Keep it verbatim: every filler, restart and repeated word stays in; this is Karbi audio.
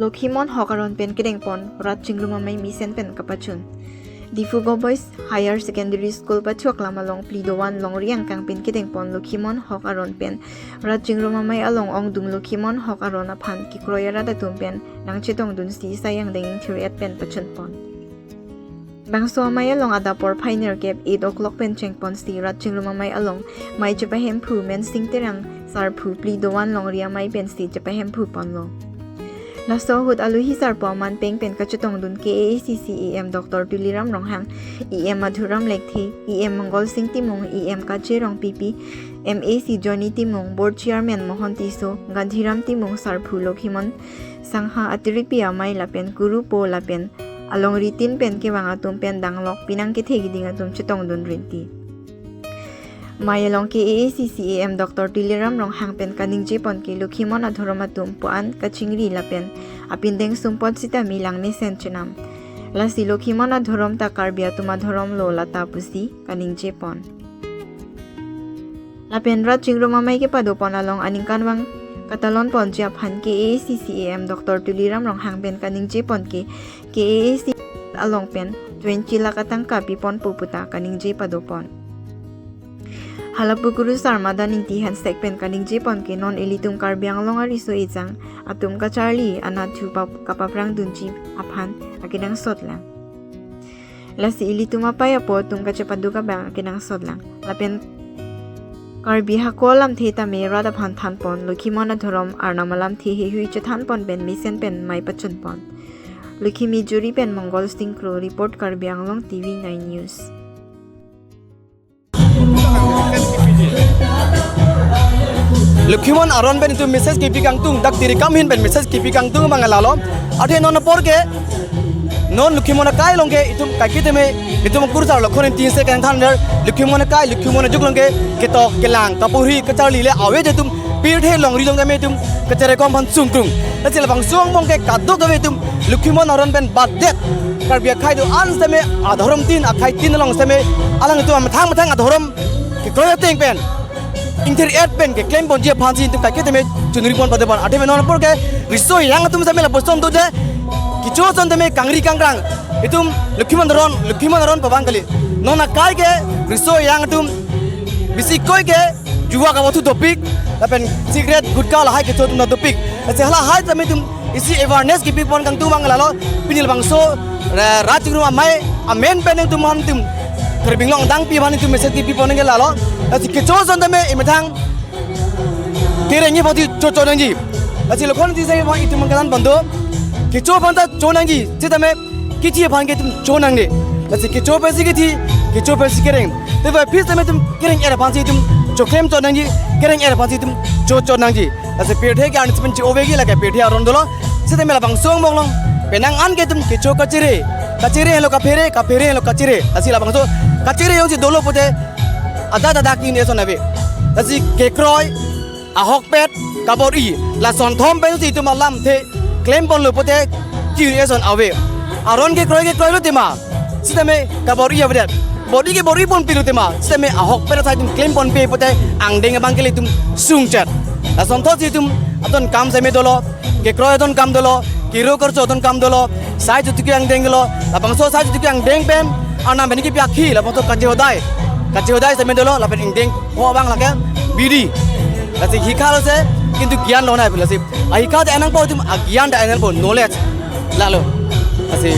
Lokhimon Hok aron pen kedengpon rat chingrum amei mesen pen kapachun. Diphu Govt Boys Higher Secondary School pachuaklam along phli dovan longri angkang pen kedengpon Lokhimon Hok aron pen rat chingrum amei along ongdung Lokhimon Hok aron aphan kekroi arat atum pen nangchetongdunsi sai angdeng ingthir-et pen pachunpon. Bangso amei along adap porphai nerkep eight o'clock pen chengponsi rat chingrum amei along mei chepahemphu Mensing Terang sarphu phli dovan longri amei pensi chepahemphuponlo. Laso ahut alohi sarpo aman peng pen kachetongdun K A A C C E M Doctor Tuliram Ronghang, E M Madhuram Lekthe, E M Mongol Sing Timung, E M Kache Rongpipi, M A C Johnny Timung, Board Chairman Mohon Tisso, Gandhiram Timung, sarphu Lokhimon Sangha, atiripi amei lapen kurupo lapen alongritin pen kevang atum pen danglok pinang kethe kiding atum chetongdun rinti. Mei along K A A C C E M Doctor Tuliram Ronghang pen kaningjepon ke Lokhimon adhorom atum puan kachingri lapen apindeng sumpot sitame langmesen chenam. Lasi Lokhimon adhorom ta Karbi atum adhorom lo lata pusi kaningjepon. Lapen rat chingrum amei kepadopon along aningkanvang katalonponji aphan K A A C C E M Doctor Tuliram Ronghang pen kaningjepon ke K A A C along pen twenty lakh atangka piponpo puta kaningje padopon. Halapu kurusar Madan Ingti Hensek pen kaningjepon ke non ilitum Karbi Anglong ariso ejang atum kacharli anatthu pap-, kapaprangdunji aphan akenangsotlang. Lasi ilitum apei apo atum kachepaduk abang akenangsotlang. Lapen Karbi hako alamthe tame rat aphan thanpon, Lokhimon adhorom Arnam alamthe heihui chethanpon pen mesen pen mei pachunpon. Lokhimon Juri pen Mongol Sing Kro report, Karbi Anglong T V nine News. Lokhimon aron pen itum message kipi kangtung, dak tiri kam ahin pen message kipi kangtung abang lalo. Athe non apor ke, non Lokhimon akai along ke itum kaiketame, itum kurusar Lokhon Ingti Hensek kangthan der, Lokhimon akai, Lokhimon ajuk along ke ketok, kelang, kapuri, kacharli le ave je itum, pirthe longri along tame itum kacherekom aphan sungkrung. Lasi labangso angbong ke kadokave itum Lokhimon aron pen badet Karbi akhei do-an sitame, adhorom tin, akhei tin along sitame, alanglitum amethang methang adhorom kekroi ateng pen ingthir-et pen keklemponji aphansi itum kaiketame chunriponpadopon. Athe non apor ke riso ejang atum sitame lapuson do je, kecho ason tame kangri kangkrang, itum Lokhimon aron, Lokhimon aron pabang kali. Non akai ke riso ejang atum bisi koi ke juwa kavothu dopik, lapen cigarette, gutka lahai kecho atum dopik. Lasi halahai tame itum isi awareness kipipon kangtung abang lalo. Pini labangso ra-, rat chingrum amei amen pen itum aphan itum Karbi Anglong adang pi aphan itum message kipipon ke lalo. Lasi kecho ason tame emethang kereng aphansi chochot nangji. Lasi Lokhon Ingti Hensek aphan itum kangthanpon do, kecho aphan ta cho nangji, sitame kithi aphan ke itum cho nangne. Lasi kecho pensi kithi, kecho pensi kereng. Tebak phi tame itum kereng-et aphansi itum choklem chot nangji, kereng-et aphansi itum chochot nangji. Lasi pirthe ke arni sepen chi-ove ke lake pirthe aron dolo. Sitame labangso angbong along penang an ke itum kecho kachere, kachere henlo kaphere, kaphere henlo kachere. Lasi labangso kachere jongsi dolo pute adak adak in eson ave. Lasi kekroi, ahokpet, kabor-i, lason thom pensi itum alamthe klemponlo pute kiri eson ave. Aron kekroi kekroilo tema, sitame kabor-i avedet. Bor-i ke bor-iponpilo tema, sitame ahokpet asai itum klemponpe pute angdeng abang ke ilitum sungchet. Lason thotsi itum adon kam sitame dolo, kekroi adon kam dolo, kiro karcho adon kam dolo, sai chutuki angdeng dolo, labangso sai chutuki angdeng pen Arnam pen kipi akhi, labangso kachehodai, kachehodai sitame dolo, lapen ingdeng ho abang lake bidi. Lasi hikha lo se, kintu gyan lonai pu lasi. Ahikha ta enangpo itum, agyan ta enangpo, knowledge. Lalo. Lasi